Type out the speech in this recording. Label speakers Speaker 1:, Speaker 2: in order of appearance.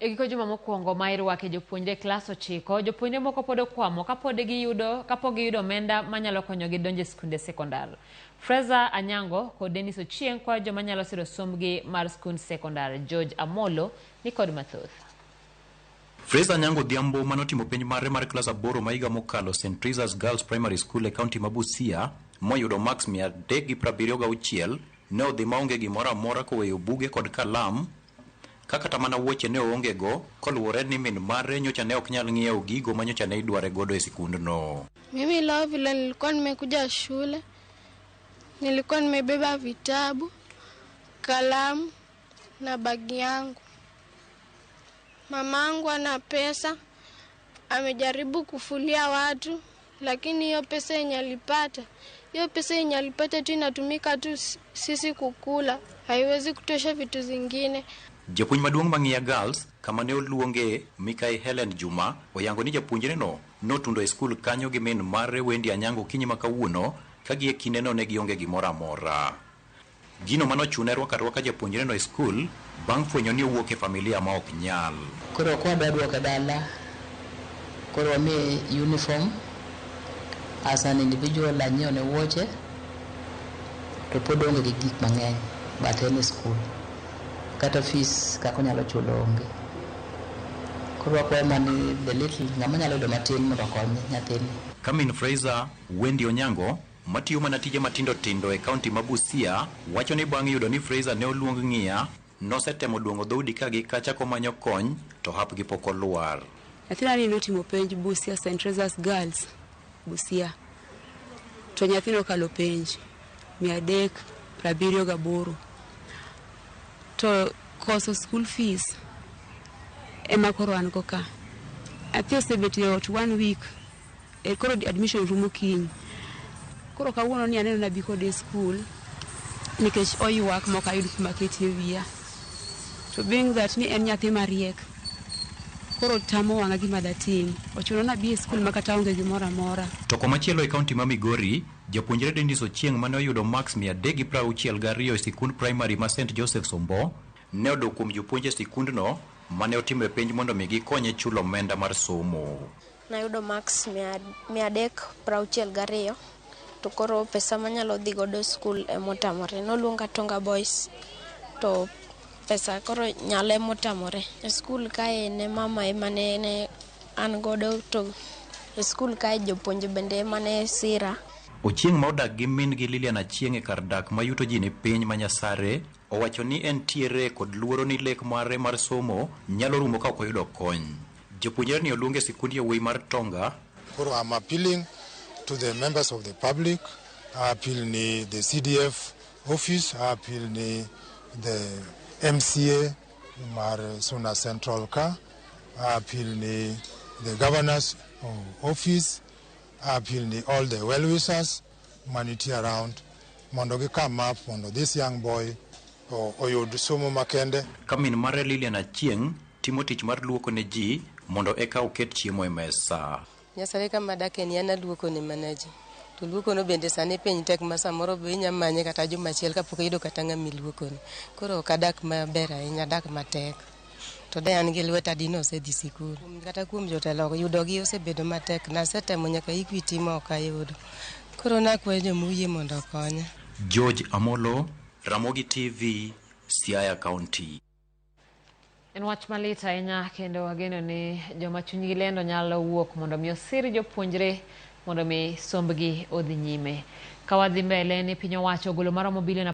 Speaker 1: E giko juma mokwongo ma irwake jopuonjre e klas 9, jopuonjre moko pod okwamo kapod giyudo kapok giyudo omenda manyalo konyogi donjo e skunde sekondar. Fraser Anyango kod Dennis Ochieng kwayo joma nyalo siro sombgi mar skund sekondar. George Amolo ni kod mathoth.
Speaker 2: Fraser Anyango Odhiambo manotimo penj mare mar klas 8 ma higa mokalo St. Teresa's Girls Primary School e kaunti ma Busia moyudo marks 376 ne odhi maonge gimoro amora koweyo buge kod kalam ka kata mana wuoche ne oonge go koluwore ni min mare nyocha ne ok nyal ng'iewo gigo ma nyocha ne idware godo e sikundno.
Speaker 3: Mimi leo vile nilikuwa nimekuja shule, nilikuwa nimebeba vitabu, kalamu na bagi yangu. Mamangu ana pesa, amejaribu kufulia watu, lakini hiyo pesa yenye alipata, hiyo pesa yenye alipata tu inatumika tu sisi kukula, haiwezi kutosha vitu zingine.
Speaker 2: Japuonj maduong' ma Ng'iya Girls kama ne oluonge Mikai Helen Juma oyango ni japuonjre no notundo e skul kanyo gi min mare Wendy Anyango okinyi ma kawuono ka gie kindeno ne gionge gimoro amora. Gino manochune rwako arwaka japuonjre no e skul bang' fwenyo ni owuok e familia ma ok nyal.
Speaker 4: Koro kwadwa duoke dala, koro wamiye uniform as an individual anyiewo ne wuoche to pod oonge gi gik mang'eny but en e skul. Kata fees kaka onyalo chulo onge. Koro wakwayo mana ni the little ng'ama nyalo yudo matin mondo okony nyathini.
Speaker 2: Ka min Fraser, Wendy Onyango, matiyo mana tije matindo tindo e kaunti ma Busia, wacho ni bang' yudo ni Fraser ne oluong Ng'iya, nosetemo duong'o dhoudi ka gi kacha komanyo kony to hapgi pok olwar.
Speaker 5: Nyathina ni notimo penj Busia St. Teresa's Girls Busia. To nyathino okalo penj 378. To koso school fees ema koro an go ka. Nyathi osebet e ot one week. E koro admission rumo kiny. Koro kawuono ni aneno nabi kode e school nikech oywak mok ayud kuma ketie wiya. To being that ni en nyathi mariek, koro tamo wang'a gima datim. Ochuno nabi e skul ma kata onge gimoro amora.
Speaker 2: To komachielo e kaunti ma Migori, japuonjre Dennis Ochieng' mane oyudo marks 362 e sikund primary ma St. Joseph Sombo, ne odok kuom jopuonj e sikundno mane otimo penj mondo mi gikonye chulo omenda mar somo.
Speaker 3: Nayudo marks 362 to koro pesa manyalo dhi godo skul emotamore. Noluonga Tonga Boys to pesa koro nyalo emotamore. E skul kae ne mama ema ne an godo to e skul kae jopuonj bende ema ne sira.
Speaker 2: Ochieng' ma odak gi min gi Lilian Achieng' e kar dak ma yuto ji ni piny ma Nyasare, owacho ni entiere kod luoro ni lek mare mar somo nyalo rumo ka ok oyudo kony. Japuonjre ni oluong e sikund yawuoyi mar Tonga.
Speaker 6: Koro I'm appealing to the members of the public, I appeal ni the CDF office, I appeal ni the MCA mar Suna Central ka, I appeal ni the governor's office, I appeal ni all the well-wishers manitie around mondo gi come up mondo this young boy oyud somo makende.
Speaker 2: Ka min mare Lilian Achieng' timo tich mar luoko ne ji mondo eka oket chiemo e mesa.
Speaker 7: Nyasare kama adake ni an aluoko ne mana ji. To luoko no bende sani piny tek ma samoro be inya manye kata juma achiel kapok iyudo kata ng'ama iluoko ne. Koro ok adak maber ahinya, adak matek. To de an gi lweta dine osedhi sikul. Kata kuom jotelo yudogi osebedo matek. Nasetemo nyaka Equity ma ok ayudo. Koro nakwayo joma oyie mondo okonya.
Speaker 2: George Amolo, Ramogi TV, Siaya County.
Speaker 1: En wach malit ahinya kendo wageno ni joma chunygi lendo nyalo wuok mondo mi osir jopuonjre mondo mi sombgi odhi nyime. Ka wadhi mbele ni piny owacho ogolo maromo bilion